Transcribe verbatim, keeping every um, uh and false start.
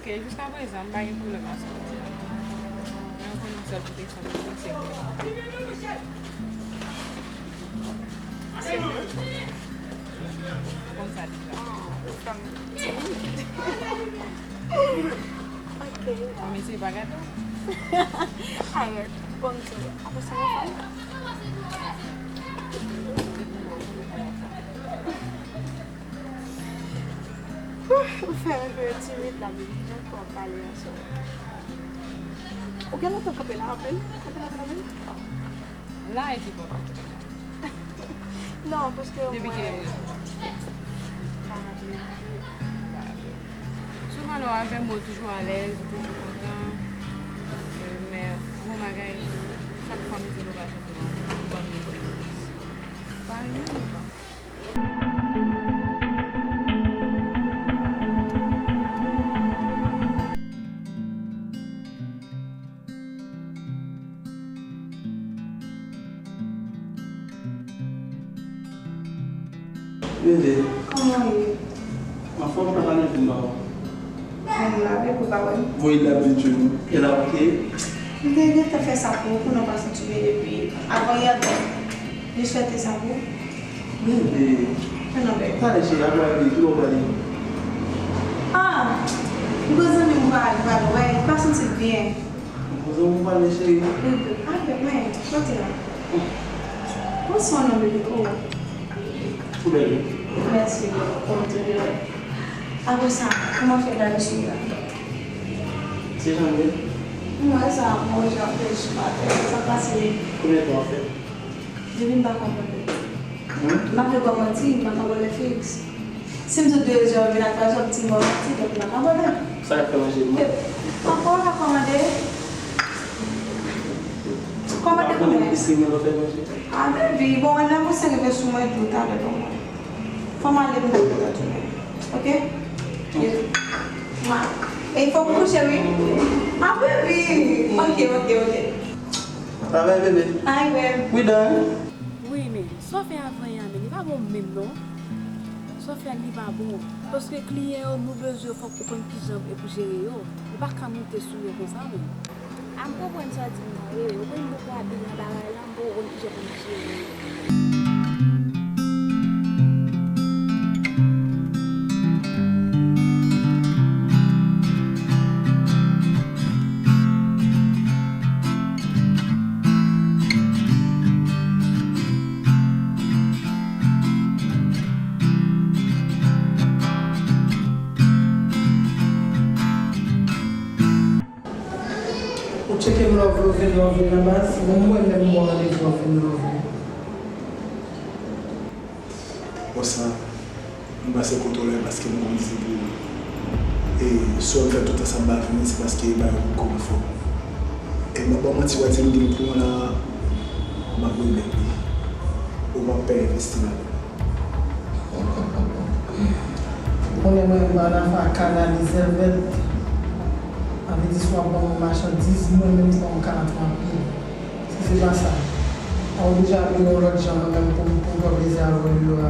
E jiska prezan, m pa gen pwoblèm ak sa w di a. Mwen, m konnen yon sèl pwoteksyon pou mwen, se mwen. Se mwen. Ou konn sa deja. Ah, ou fanm timid. Ok. Ou mete bagay la. Alright. Bon, so, apre sa, ou fanm? Ou fè m enpe timid la, baby. Jan pou w ap pale ansanm. Ou gen lontan w kanpe la anpil? Anpil, anpil, anpil? La, epi bon. Non, paske depi kilè ou la? M pa raple. Souvan lè w avè m, ou toujou alèz, ou toujou kontan. Euh, men, bon bagay, chak fwa m di nou pa janm nan, ou ban m yon bon nouvèl. Pa rive, non, pa. Bebe. Kòman w ye? Anfòm, pa pale pou m ba w. Mwen la, bebe, ou pa wè m? Voye l ap vin jwenn ou. E la, ok? M te gentan fè sa pou ou, pou nou pa santi byen depi avan yè. Li swete sa pou ou. Bebe. Fè non, bebe. Pale, cheri, apre, bebe, ki lè w prale? Ah! M gen zanmi m pral, pral wè, li pa santi l byen. Bon, zanmi w pale, cheri. Bebe, apre, men, kote la? Pran swen w non, bebe, oh. Ou bèl wi. Mèsi, bebe, kòm toujou. Apre sa, kòman fè gade sou la? Se jan l ye. M wè sa, mwen jan fè sou maten, sa pase. Konbyen tan w ap fè? Depi m pa konprann. Hmm? M pa vle ba w manti, m pa ka ba w lè fiks. Si m di w de zè, vin ak twa zè, w ap di m ba w manti, donk m pa ka ba w lè. Sa k ap fè manje m? Papa w ka kòmande. Kòmande pou mwen. Isi men w fè manje. Ah, baby, bon, lè mwen se rive sou mwen, di w talè pou mwen. Fò m ale, m ta kontan tounen. Ok? Mwa. E fòk ou kouche, wi. Ah, baby. Ok, ok, ok. Travay, bebe. Ay, bebe. We done. Wi, men, sa w fè avan yè a, men li pa bon menm, non. Sa w fè a, li pa bon. Paske kliyan yo, nou bezwen yo, fòk ou konn kijan e pou jere yo. Ou pa ka moute sou yo konsa, non. A, m konprann sa w di m nan, wi, wi. Ou konn m poko abile nan bagay la, m poko konn kijan pou m jere yo. Ou tcheke m love, love, love nan baz. Bon, mwen menm, m ba w randevou, love, love. Konsa, m pase kote w la paske m konn se pou ou. E sa w fè tout tan sa m pa vini, se paske bagay yo poko anfòm. E m ap ba w manti, w a di m gen pwen la, m ap remèt li. Ou p ap pè envesti ladan l. Konnen mwen, m pa nan afa kanalizè vèt. Sa vle di, si w ap ban m yon machandiz, mwen menm, fò m ka antre anpil. Si se pa sa, m oblije ap yon lòt jan mwen menm pou m, pou m pran plezi avè w yo a.